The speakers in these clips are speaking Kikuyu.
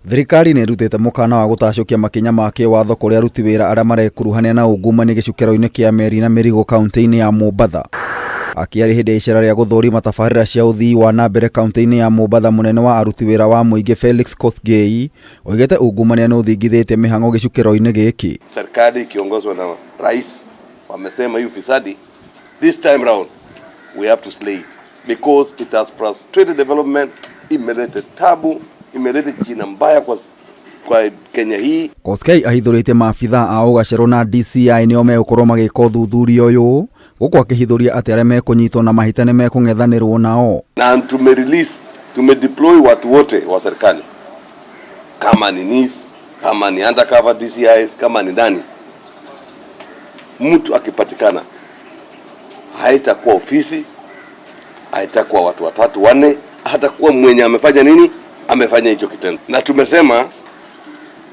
Thirikari nĩ ĩrutĩte mũkana wa gũtacũkia makinya ma kĩwatho kũrĩ aruti wĩra arĩa marekuruhania na ungumania gĩcukĩro-inĩ kĩa meri na mĩrigo kaunti-inĩ ya Mombatha. Akĩaria hĩndĩ ya icera rĩa gũthũrima tabarĩra cia ũthii wa na mbere kaunti-inĩ ya Mombatha, mũnene wa aruti wĩra wa mũingĩ Felix Kosgei oigĩte ungumania nĩ ũthingithĩtie mĩhang'o gĩcukĩro-inĩ gĩkĩ. Serikali ikiongozwa na rais wamesema hii ufisadi this time round we have to slay it because it has frustrated development, imelete tabu, imelete jina mbaya kwa Kenya hii. Koskei ahithũrĩtie maabithaa a ũgacerũ na DCI nĩo megũkorwo magĩka ũthuthuria ũyũ gũkũ akĩhithũria atĩ arĩa mekũnyitwo na mahĩtia nĩ mekũng'ethanĩrwo nao. Na tume-release, tumedeploy watu wote wa serikali, kama ni NIS, kama ni undercover DCIs, kama ni nani, mtu akipatikana haitakuwa ofisi, haitakuwa watu watatu wanne, hatakuwa mwenye amefanya nini, amefanya hicho kitendo. Na tumesema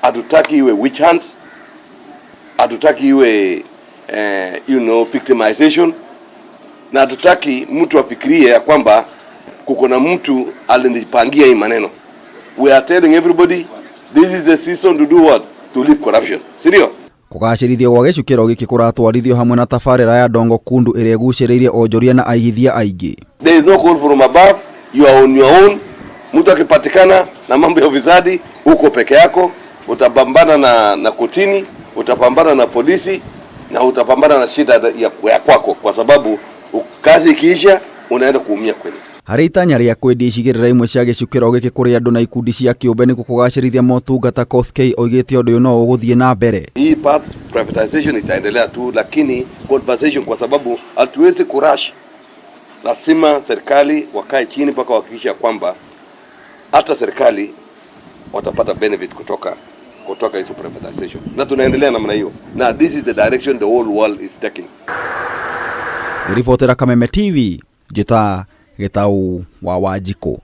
hatutaki iwe witch hunt, hatutaki iwe victimization, na hatutaki mtu afikirie ya kwamba kuko na mtu alinipangia hii maneno. We are telling everybody this is the season to do what? To leave corruption. Si ndio? Kũgacĩrithio gwa gĩcukĩro gĩkĩ kũratwarithio hamwe na tabarĩra ya Dongo Kundu ĩrĩa ĩgucĩrĩirie onjoria na aigithia aingĩ. There is no call from above, you are on your own. Mtu akipatikana na mambo ya ufisadi, uko peke yako, utapambana na kotini, utapambana na polisi na utapambana na shida ya kwako, kwa sababu kazi ikiisha unaenda kuumia kweli. Harĩ itanya rĩa kwendia icigĩrĩra imwe cia gĩcukĩro gĩkĩ kũrĩ andũ na ikundi cia kĩũmbe nĩguo kũgacĩrithia motungata, Koskei oigĩte ũndũ ũyũ no ũgũthiĩ na mbere. Hii parts privatization itaendelea tu, lakini conversation, kwa sababu hatuwezi kurush. Lazima serikali wakae chini mpaka wahakikisha kwamba hata serikali watapata benefit kutoka hizo privatization, na tunaendelea namna hiyo, na this is the direction the whole world is taking. Ribotera Kameme TV, njĩta Gĩtau wa Wanjikũ.